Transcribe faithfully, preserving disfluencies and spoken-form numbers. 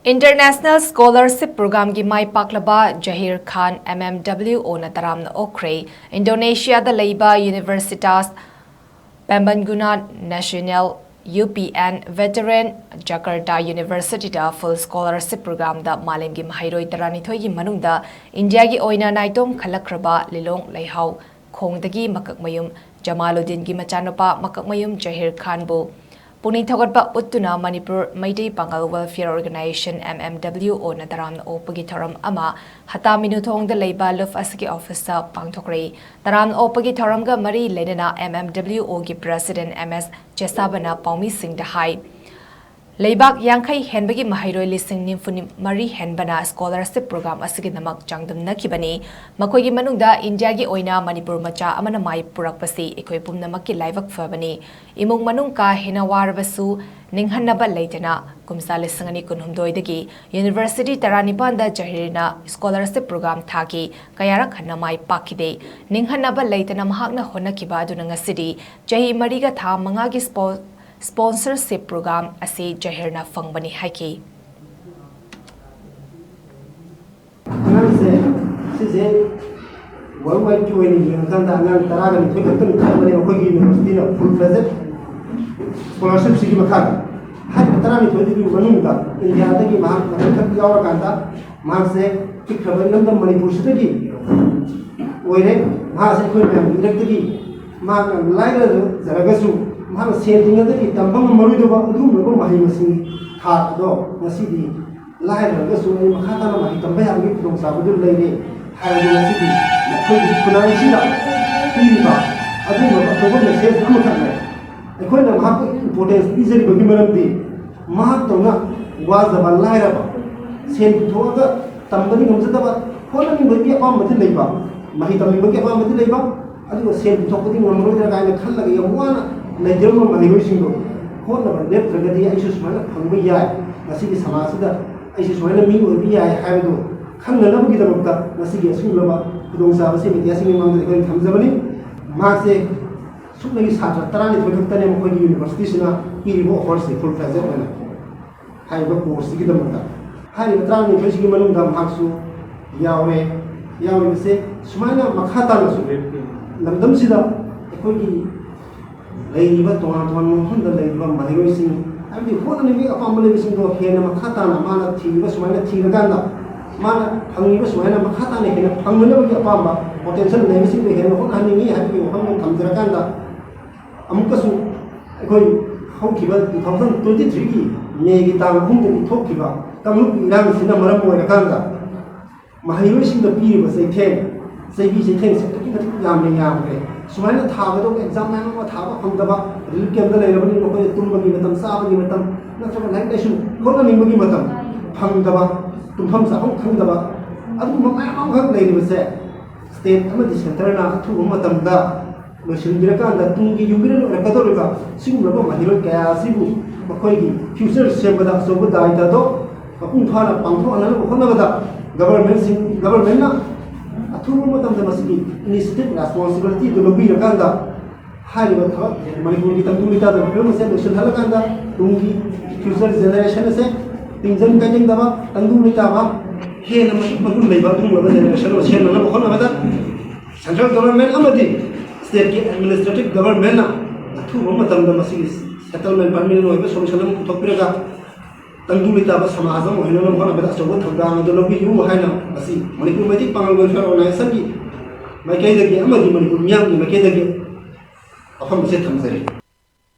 International Scholarship Programꯒꯤ ꯃꯥꯏ ꯄꯥꯛꯂꯕ ꯖꯍꯤꯔ ꯈꯥꯟ, M M W O ꯅ ꯇꯔꯥꯝꯅ ꯑꯣꯛꯈ꯭ꯔꯦ꯫ ꯏꯟꯗꯣꯅꯦꯁꯤꯌꯥꯗ ꯂꯩꯕ Universitas Pembangunan Nasional, U P N, Veteran, Jakarta University ꯗ full scholarship programꯗ ꯃꯥꯂꯦꯝꯒꯤ ꯃꯍꯩꯔꯣꯏ ꯇꯔꯥꯅꯤꯊꯣꯏꯒꯤ ꯃꯅꯨꯡꯗ ꯏꯟꯗꯤꯌꯥꯒꯤ ꯑꯣꯏꯅ ꯅꯥꯏꯇꯣꯝ ꯈꯜꯂꯛꯈ꯭ꯔꯕ ꯂꯤꯂꯣꯡ ꯂꯩꯍꯥꯎ ꯈꯣꯡꯗꯒꯤ ꯃꯀꯛꯃꯌꯨꯝ ꯖꯃꯥꯂꯨꯗꯤꯟꯒꯤ ꯃꯆꯥꯅꯨꯄꯥ ꯃꯀꯛꯃꯌꯨꯝ ꯖꯍꯤꯔ ꯈꯥꯟꯕꯨ ꯄꯨꯛꯅꯤꯡ ꯊꯧꯒꯠꯄ ꯎꯠꯇꯨꯅ ꯃꯅꯤꯄꯨꯔ ꯃꯩꯇꯩ ꯄꯥꯉꯜ Welfare Organization, M M W O ꯅ ꯇꯔꯥꯝꯅ ꯑꯣꯛꯄꯒꯤ ꯊꯧꯔꯝ ꯑꯃ ꯍꯇꯥ ꯃꯤꯅꯨꯊꯣꯡꯗ ꯂꯩꯕ ꯂꯨꯞ ꯑꯁꯤꯒꯤ office ꯇ ꯄꯥꯡꯊꯣꯛꯈ꯭ꯔꯦ꯫ ꯇꯔꯥꯝꯅ ꯑꯣꯛꯄꯒꯤ ꯊꯧꯔꯝꯒ ꯃꯔꯤ ꯂꯩꯅꯅ M M W O ꯒꯤ President M S ꯆꯦꯁꯥꯕꯅ ꯄꯥꯎꯃꯤꯁꯤꯡꯗ ꯍꯥꯏ, ꯂꯩꯕꯥꯛ ꯌꯥꯡꯈꯩ ꯍꯦꯟꯕꯒꯤ ꯃꯍꯩꯔꯣꯏ ꯂꯤꯁꯤꯡ ꯅꯤꯐꯨ ꯃꯔꯤ ꯍꯦꯟꯕꯅ scholarship program ꯑꯁꯤꯒꯤꯗꯃꯛ ꯆꯥꯡꯗꯝꯅꯈꯤꯕꯅꯤ꯫ ꯃꯈꯣꯏꯒꯤ ꯃꯅꯨꯡꯗ ꯏꯟꯗꯤꯌꯥꯒꯤ ꯑꯣꯏꯅ ꯃꯅꯤꯄꯨꯔ ꯃꯆꯥ ꯑꯃꯅ ꯃꯥꯏ ꯄꯨꯔꯛꯄꯁꯤ ꯑꯩꯈꯣꯏ ꯄꯨꯝꯅꯃꯛꯀꯤ ꯂꯥꯏꯕꯛ ꯐꯕꯅꯤ꯫ ꯏꯃꯨꯡ ꯃꯅꯨꯡ ꯀꯥ ꯍꯦꯟꯅ ꯋꯥꯔꯕꯁꯨ ꯅꯤꯡꯍꯟꯅꯕ ꯂꯩꯇꯅ ꯀꯨꯝꯖꯥ ꯂꯤꯁꯤꯡ ꯑꯅꯤ ꯀꯨꯟꯍꯨꯝꯗꯣꯏꯗꯒꯤ University ꯇꯔꯥꯅꯤꯄꯥꯟꯗ ꯖꯍꯤꯔꯅ scholarship program ꯊꯥꯈꯤ꯫ ꯀꯌꯥꯔꯛ ꯍꯟꯅ ꯃꯥꯏ ꯄꯥꯛꯈꯤꯗꯦ꯫ ꯅꯤꯡꯍꯟꯅꯕ ꯂꯩꯇꯅ ꯃꯍꯥꯛꯅ ꯍꯣꯠꯅꯈꯤꯕ ꯑꯗꯨꯅ ꯉꯁꯤꯗꯤ ꯆꯍꯤ ꯃꯔꯤꯒ ꯊꯥ ꯃꯉꯥꯒꯤ spo-, sponsorship program ꯑꯁꯤ ꯖꯍꯤꯔꯅ ꯐꯪꯕꯅꯤ ꯍꯥꯏꯈꯤ꯫ ꯑꯉꯥꯡꯁꯦ ꯁꯤꯁꯦ world wide ꯀꯤ ꯑꯣꯏꯅ ꯌꯦꯡꯉꯀꯥꯟꯗ ꯑꯉꯥꯡ ꯇꯔꯥꯒ ꯅꯤꯊꯣꯏ ꯈꯛꯇꯅꯤ ꯈꯟꯕꯅꯦ ꯑꯩꯈꯣꯏꯒꯤ university ꯅ full fledged scholarship ꯁꯤꯒꯤ ꯃꯈꯥꯗ꯫ ꯍꯥꯏꯔꯤꯕ ꯇꯔꯥꯅꯤꯊꯣꯏꯗꯨꯒꯤ ꯃꯅꯨꯡꯗ ꯏꯟꯗꯤꯌꯥꯗꯒꯤ ꯃꯍꯥꯛ ꯃꯊꯪꯈꯛ ꯌꯥꯎꯔꯀꯥꯟꯗ ꯃꯍꯥꯛꯁꯦ ꯄꯤꯛꯈ꯭ꯔꯕ ꯏꯔꯝꯗꯝ ꯃꯅꯤꯄꯨꯔꯁꯤꯗꯒꯤ ꯑꯣꯏꯔꯦ꯫ ꯃꯍꯥꯛꯁꯦ ꯑꯩꯈꯣꯏ ꯃꯌꯥꯝꯒꯤ ꯏꯔꯛꯇꯒꯤ ꯃꯍꯥꯛꯅ ꯂꯥꯏꯔꯖꯔꯒꯁꯨ ꯃꯍꯥꯛꯅ ꯁꯦꯟ ꯇꯤꯡꯉꯗꯒꯤ ꯇꯝꯕ ꯉꯝꯃꯔꯣꯏꯗꯕ ꯑꯗꯨꯒꯨꯝꯂꯕ ꯃꯍꯩ ꯃꯁꯤꯡ ꯊꯥꯛ ꯑꯗꯣ ꯉꯁꯤꯗꯤ ꯂꯥꯏꯔꯔꯒꯁꯨ ꯑꯩ ꯃꯈꯥ ꯇꯥꯅ ꯃꯍꯩ ꯇꯝꯕ ꯌꯥꯕꯒꯤ ꯈꯨꯗꯣꯡꯆꯥꯕꯗꯨ ꯂꯩꯔꯦ ꯍꯥꯏꯕꯗꯨ ꯉꯁꯤꯗꯤ ꯑꯩꯈꯣꯏꯒꯤ ꯈꯨꯟꯅꯥꯏꯁꯤꯗ ꯄꯤꯔꯤꯕ ꯑꯗꯨꯒꯨꯝꯂꯕ ꯑꯆꯧꯕ message ꯑꯃꯈꯛꯅꯦ꯫ ꯑꯩꯈꯣꯏꯅ ꯃꯍꯥꯛꯄꯨ importance ꯄꯤꯖꯔꯤꯕꯒꯤ ꯃꯔꯝꯗꯤ ꯃꯍꯥꯛꯇꯧꯅ ꯋꯥꯖꯕ ꯂꯥꯏꯔꯕ, ꯁꯦꯟ ꯄꯨꯊꯣꯛꯑꯒ ꯇꯝꯕꯗꯤ ꯉꯝꯖꯗꯕ, ꯍꯣꯠꯅꯅꯤꯡꯕꯒꯤ ꯑꯄꯥꯝꯕꯗꯤ ꯂꯩꯕ, ꯃꯍꯩ ꯇꯝꯅꯤꯡꯕꯒꯤ ꯑꯄꯥꯝꯕꯗꯤ ꯂꯩꯕ, ꯑꯗꯨꯒ ꯁꯦꯟ ꯄꯨꯊꯣꯛꯄꯗꯤ ꯉꯝꯃꯔꯣꯏꯗ꯭ꯔꯥ ꯀꯥꯏꯅ ꯈꯜꯂꯒ ꯌꯥꯝ ꯋꯥꯅ ꯂꯩꯖꯔꯝꯕ ꯃꯍꯩꯔꯣꯏꯁꯤꯡꯗꯣ ꯍꯣꯠꯅꯕ ꯂꯦꯞꯇ꯭ꯔꯒꯗꯤ ꯑꯩꯁꯨ ꯁꯨꯃꯥꯏꯅ ꯐꯪꯕ ꯌꯥꯏ, ꯉꯁꯤꯒꯤ ꯁꯃꯥꯖꯁꯤꯗ ꯑꯩꯁꯨ ꯁꯨꯃꯥꯏꯅ ꯃꯤ ꯑꯣꯏꯕ ꯌꯥꯏ ꯍꯥꯏꯕꯗꯨ ꯈꯪꯅꯅꯕꯒꯤꯗꯃꯛꯇ ꯉꯁꯤꯒꯤ ꯑꯁꯤꯒꯨꯝꯂꯕ ꯈꯨꯗꯣꯡꯆꯥꯕꯁꯤ ꯃꯦꯗꯤꯌꯥꯁꯤꯡꯒꯤ ꯃꯃꯥꯡꯗ ꯑꯩꯈꯣꯏꯅ ꯊꯝꯖꯕꯅꯤ꯫ ꯃꯍꯥꯛꯁꯦ ꯁꯨꯞꯅꯒꯤ ꯁꯥꯇ꯭ꯔ ꯇꯔꯥꯅꯤꯊꯣꯏ ꯈꯛꯇꯅꯦ ꯃꯈꯣꯏꯒꯤ university ꯁꯤꯅ ꯄꯤꯔꯤꯕ offer ꯁꯤ full fledged ꯑꯣꯏꯅ꯫ ꯍꯥꯏꯔꯤꯕ ꯀꯣꯔꯁꯁꯤꯒꯤꯗꯃꯛꯇ꯫ ꯍꯥꯏꯔꯤꯕ ꯇꯔꯥꯅꯤꯊꯣꯏꯁꯤꯒꯤ ꯃꯅꯨꯡꯗ ꯃꯍꯥꯛꯁꯨ ꯌꯥꯎꯔꯦ꯫ ꯌꯥꯎꯔꯤꯕꯁꯦ ꯁꯨꯃꯥꯏꯅ ꯃꯈꯥ ꯇꯥꯅꯁꯨ ꯂꯝꯗꯝꯁꯤꯗ ꯑꯩꯈꯣꯏꯒꯤ ꯂꯩꯔꯤꯕ ꯇꯣꯉꯥꯟ ꯇꯣꯉꯥꯟꯕ ꯃꯐꯝꯗ ꯂꯩꯔꯤꯕ ꯃꯍꯩꯔꯣꯏꯁꯤꯡ, ꯍꯥꯏꯕꯗꯤ ꯍꯣꯠꯅꯅꯤꯡꯕꯒꯤ ꯑꯄꯥꯝꯕ ꯂꯩꯕꯁꯤꯡꯗꯣ ꯍꯦꯟꯅ ꯃꯈꯥ ꯇꯥꯅ ꯃꯥꯅ ꯊꯤꯔꯤꯕ ꯁꯨꯃꯥꯏꯅ ꯊꯤꯔꯀꯥꯟꯗ, ꯃꯥꯅ ꯐꯪꯉꯤꯕ ꯁꯨꯃꯥꯏꯅ ꯃꯈꯥ ꯇꯥꯅ ꯍꯦꯟꯅ ꯐꯪꯅꯅꯕꯒꯤ ꯑꯄꯥꯝꯕ ꯄꯣꯇꯦꯟꯁꯤꯌꯦꯜ ꯂꯩꯕꯁꯤꯡꯗꯣ ꯍꯦꯟꯅ ꯍꯣꯠꯅꯍꯟꯅꯤꯡꯉꯤ ꯍꯥꯏꯕꯒꯤ ꯋꯥꯐꯝ ꯑꯃ ꯊꯝꯖꯔꯀꯥꯟꯗ, ꯑꯃꯨꯛꯀꯁꯨ ꯑꯩꯈꯣꯏ ꯍꯧꯈꯤꯕ two thousand twenty threeꯒꯤ Mayꯒꯤ ꯇꯥꯡ ꯑꯍꯨꯝꯗꯒꯤ ꯊꯣꯛꯈꯤꯕ ꯀꯥꯡꯂꯨꯞꯀꯤ ꯏꯔꯥꯡꯁꯤꯅ ꯃꯔꯝ ꯑꯣꯏꯔꯀꯥꯟꯗ ꯃꯍꯩꯔꯣꯏꯁꯤꯡꯗ ꯄꯤꯔꯤꯕ ꯆꯩꯊꯦꯡ, ꯆꯩꯕꯤ ꯆꯩꯊꯦꯡꯁꯦ ꯑꯗꯨꯛꯀꯤ ꯃꯇꯤꯛ ꯌꯥꯝꯅ ꯌꯥꯝꯈ꯭ꯔꯦ꯫ ꯁꯨꯃꯥꯏꯅ ꯊꯥꯒꯗꯧꯕ ꯑꯦꯛꯖꯥꯝ ꯃꯌꯥꯝ ꯑꯃ ꯊꯥꯕ ꯐꯪꯗꯕ, ꯔꯤꯂꯤꯐ ꯀꯦꯝꯞꯇ ꯂꯩꯔꯕꯅꯤꯅ ꯃꯈꯣꯏꯗ ꯇꯨꯝꯕꯒꯤ ꯃꯇꯝ, ꯆꯥꯕꯒꯤ ꯃꯇꯝ, ꯅꯠꯇ꯭ꯔꯒ ꯂꯥꯏꯔꯤꯛ ꯂꯥꯏꯁꯨ ꯍꯣꯠꯅꯅꯤꯡꯕꯒꯤ ꯃꯇꯝ ꯐꯪꯗꯕ, ꯇꯨꯝꯐꯝ ꯆꯥꯐꯝ ꯈꯪꯗꯕ, ꯑꯗꯨꯒꯨꯝꯕ ꯃꯌꯥꯝ ꯑꯃꯈꯛ ꯂꯩꯔꯤꯕꯁꯦ ꯁ꯭ꯇꯦꯠ ꯑꯃꯗꯤ ꯁꯦꯟꯇꯔꯅ ꯑꯊꯨꯕ ꯃꯇꯝꯗ ꯂꯣꯏꯁꯤꯟꯕꯤꯔꯀꯥꯟꯗ ꯇꯨꯡꯒꯤ ꯌꯨꯝꯕꯤꯔꯦꯜ ꯑꯣꯏꯔꯛꯀꯗꯧꯔꯤꯕ ꯁꯤꯒꯨꯝꯂꯕ ꯃꯍꯩꯔꯣꯏ ꯀꯌꯥ ꯑꯁꯤꯕꯨ ꯃꯈꯣꯏꯒꯤ ꯐ꯭ꯌꯨꯆꯔ ꯁꯦꯝꯕꯗ ꯑꯆꯧꯕ ꯗꯥꯏꯇꯗꯣ ꯃꯄꯨꯡ ꯐꯥꯅ ꯄꯥꯡꯊꯣꯛꯍꯟꯅꯕ ꯍꯣꯠꯅꯕꯗ ꯒꯚꯔꯟꯃꯦꯟꯁꯤꯡ, ꯒꯚꯔꯟꯃꯦꯟꯅ ꯑꯊꯨꯕ ꯃꯇꯝꯗ ꯃꯁꯤꯒꯤ ꯏꯅꯤꯁꯤꯌꯦꯇꯤꯚ ꯔꯦꯁꯄꯣꯟꯁꯤꯕꯤꯂꯤꯇꯤꯗꯨ ꯂꯧꯕꯤꯔꯀꯥꯟꯗ ꯍꯥꯏꯔꯤꯕ ꯊꯕꯛ ꯃꯅꯤꯄꯨꯔꯒꯤ ꯇꯪꯗꯨ ꯂꯩꯇꯥꯗꯕ ꯐꯤꯕꯝ ꯑꯁꯦ ꯂꯣꯏꯁꯤꯟꯍꯜꯂꯀꯥꯟꯗ ꯇꯨꯡꯒꯤ ꯐ꯭ꯌꯨꯆꯔ ꯖꯦꯅꯦꯔꯦꯁꯟ ꯑꯁꯦ ꯇꯤꯟꯖꯪ ꯀꯥꯏꯖꯪꯗꯕ, ꯇꯪꯗꯨ ꯂꯩꯇꯥꯕ, ꯍꯦꯟꯅ ꯃꯇꯤꯛ ꯃꯒꯨꯟ ꯂꯩꯕ ꯑꯗꯨꯒꯨꯝꯂꯕ ꯖꯦꯅꯦꯔꯦꯁꯟ ꯑꯃ ꯁꯦꯝꯅꯅꯕ ꯍꯣꯠꯅꯕꯗ ꯁꯦꯟꯇ꯭ꯔꯦꯜ ꯒꯚꯔꯟꯃꯦꯟ ꯑꯃꯗꯤ ꯁ꯭ꯇꯦꯠꯀꯤ ꯑꯦꯗꯃꯤꯅꯤꯁꯇ꯭ꯔꯦꯇꯤꯚ ꯒꯚꯔꯟꯃꯦꯟꯅ ꯑꯊꯨꯕ ꯃꯇꯝꯗ ꯃꯁꯤꯒꯤ ꯁꯦꯇꯜꯃꯦꯟ ꯄꯔꯃꯤꯅꯦꯟ ꯑꯣꯏꯕ ꯁꯣꯂꯨꯁꯟ ꯑꯃ ꯄꯨꯊꯣꯛꯄꯤꯔꯒ ꯇꯪꯗꯨ ꯂꯩꯇꯥꯕ ꯁꯃꯥꯖ ꯑꯃ ꯑꯣꯏꯍꯟꯅꯕ ꯍꯣꯠꯅꯕꯗ ꯑꯆꯧꯕ ꯊꯧꯗꯥꯡ ꯑꯗꯨ ꯂꯧꯕꯤꯌꯨ ꯍꯥꯏꯅ ꯉꯁꯤ ꯃꯅꯤꯄꯨꯔ ꯃꯩꯇꯩ ꯄꯥꯉꯜ ꯋꯦꯜꯐꯤꯌꯔ ꯑꯣꯔꯒꯅꯥꯏꯖꯦꯁꯟꯒꯤ ꯃꯥꯏꯀꯩꯗꯒꯤ ꯑꯃꯗꯤ ꯃꯅꯤꯄꯨꯔ ꯃꯤꯌꯥꯝꯒꯤ ꯃꯥꯏꯀꯩꯗꯒꯤ ꯋꯥꯐꯝ ꯑꯁꯤ ꯊꯝꯖꯔꯤ꯫